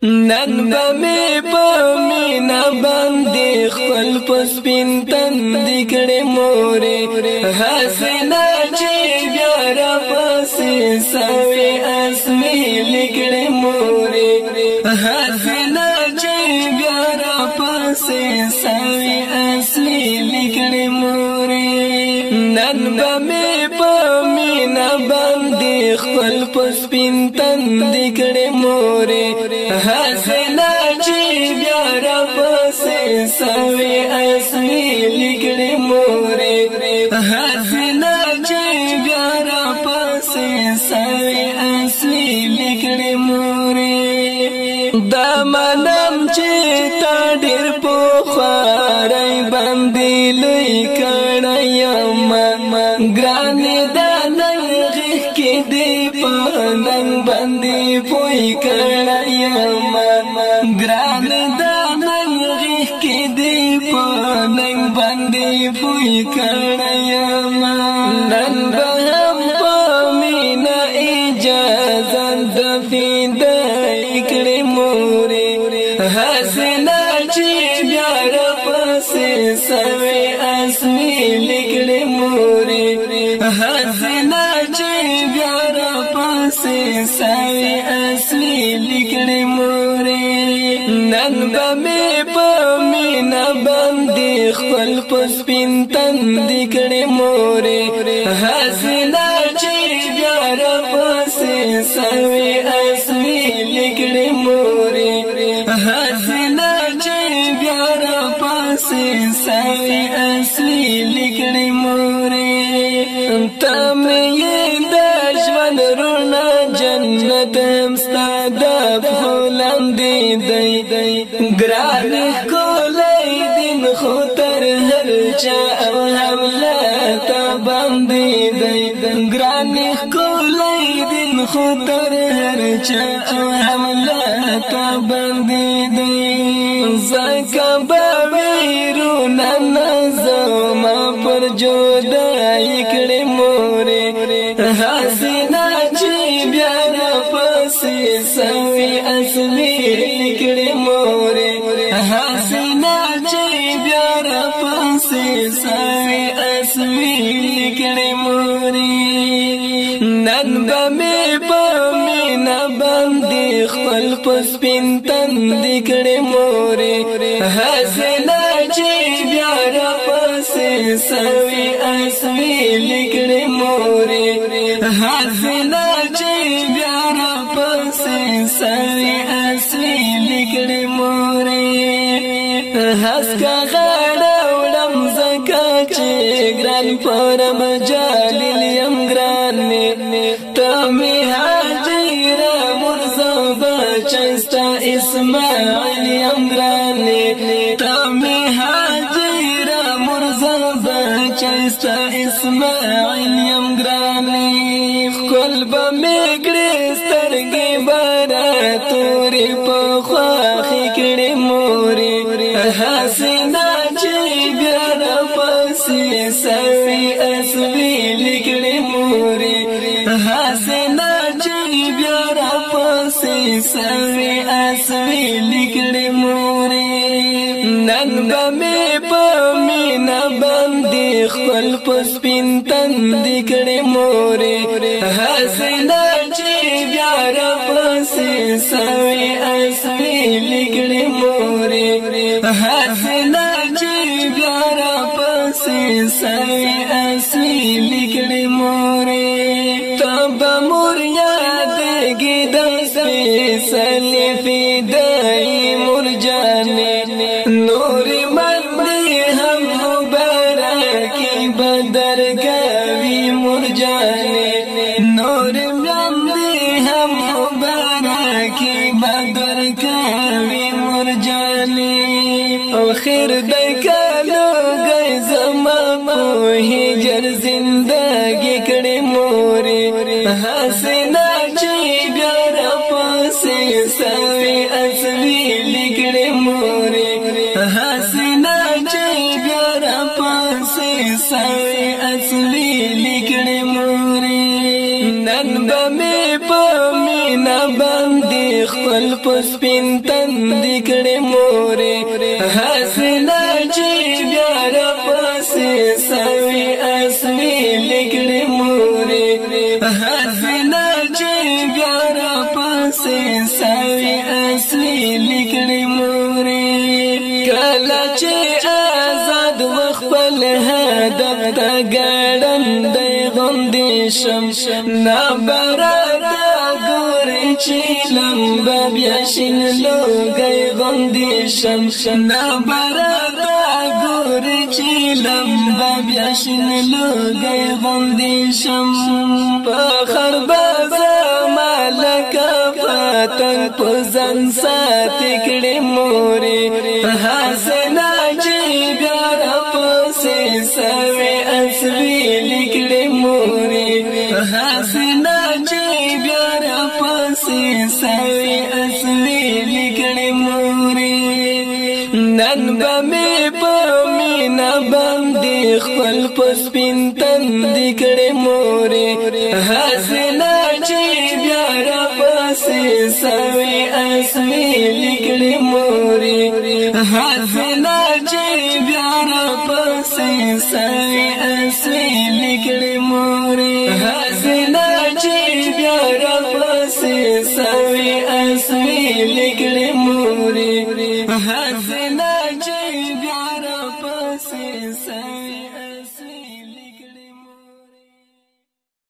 نن به مې په مینا باندې خپل په سپین تندې کړې مورې، حسنا چې بیا را پسې سوي اسمي لیکړې مورې، حسنا چې بیا را پسې سوي اسمي لیکړې مورې. نن به مې په مینا باندې خپل په سپین تندې کړې مورې، حسنا چې بیا را پسې سوي اسمي لیکړې مورې، حسنا چې بیا را پسې سوي اسمي لیکړې مورې. دا منم چې تا ډېر په خوارۍ باندې لوی کړی یم، ګرانې دا نن غېږ کې دې په ننګ باندې پوی کړی یم، ګرانې دا نن غېږ کې دې په ننګ باندې پوی کړی یم. نن به هم په مینا اجازه د فدای کړې مورې، حسنا چې بیا را پسې سوي اسمي لیکړې مورې، حسنا چې بیا را پسې سوي اسمي لیکړې مورې. نن به مې په مینا باندې خپل په سپین تندې کړې مورې، حسنا چې بیا را پسې سوي اسمي لیکړې مورې، حسنا چې بیا را پسې سوي اسمي لیکړې مورې. ته مې د ژوند رڼا، جنت هم ستا د پښو لاندې دی، ګران ښکلی دین خو تر هر چا او هم له تا باندې دی، ګران ښکلی دین خو تر هر چا او هم له تا باندې دی. ځکه به ویرونه زما پر جدای کړې مورې، حسنا چې بیا را پسې سوي اصلي کړې مورې، حسنا چې بیا را پسې سوي اصلي کړې مورې. نن به مې په مینا باندې خپل په سپین تندې کړې مورې، حسنا چې بیا را پسې سوي اسمي لیکړې مورې، حسنا چې بیا را پسې سوي اسمي لیکړې مورې. هسکه غاړه وړم ځکه چې ګران پرم جلیل یم، ګرانې ته مې هاجره مرزا بچستا اسماعیل یم، ګرانې ته مې هاجره مرزا بچستا اسماعیل یم، ګرانې خپل به مې کړې سترګې بارا تورې په خواخې کړې مورې، حسنا چې بیا را پسې سوي اسمي لیکړې مورې، حسنا چې بیا را پسې سوي اسمي لیکړې مورې. نن به مې په مینا باندې خپل په سپین تندې کړې مورې، حسنا چې بیا را پسې سوي اسمي لیکړې مورې، حسنا چې بیا را پسې سوي اسمي لیکړې مورې. ته به مور یادېږي د سپېڅلې فدایي مور جانې، نور مندې هم مبارکي بدر کوي مور جانې، نور مندې هم مبارکي بدر کوي مور جانې. او خیر د کالو گئی زما په هجر زندګي کړې مورې، حسنا چې بیا را پسې سوي اصلي لیکړې مورې، حسنا چې بیا را پسې سوي اصلي لیکړې مورې. نن به مې په مینا باندې خپل په سپین تندي کړې مورې. حسنا چې بیا را پسې سوي اسوي لیکړې مورې، حسنا چې بیا را پسې سوي اسوي لیکړې مورې. کله چې آزاد وخپل هدف ته ګړندی غوندې شم، نبرته ګوري چې لمبه بیا شین لوګی غوندې شم، نبرته ګوري چې لمبه بیا شین لوګی غوندې شم. په خربزه مالک پتنګ په ځان ساتي کړې مورې. حسنا چې بیا را پسې سوي اسوي لیکړې مورې، حسنا چې بیا را پسې سوي اسوي لیکړې مورې. نن به مې په مینا باندې خپل په سپین تندي کړې مورې. حسنا چې بیا را پسې سوي اسوي لیکړې مورې، حسنا چې بیا را پسې سوي اسوي لیکړې مورې، حسنا چې بیا را پسې سوي اسوي لیکړې مورې. حسنا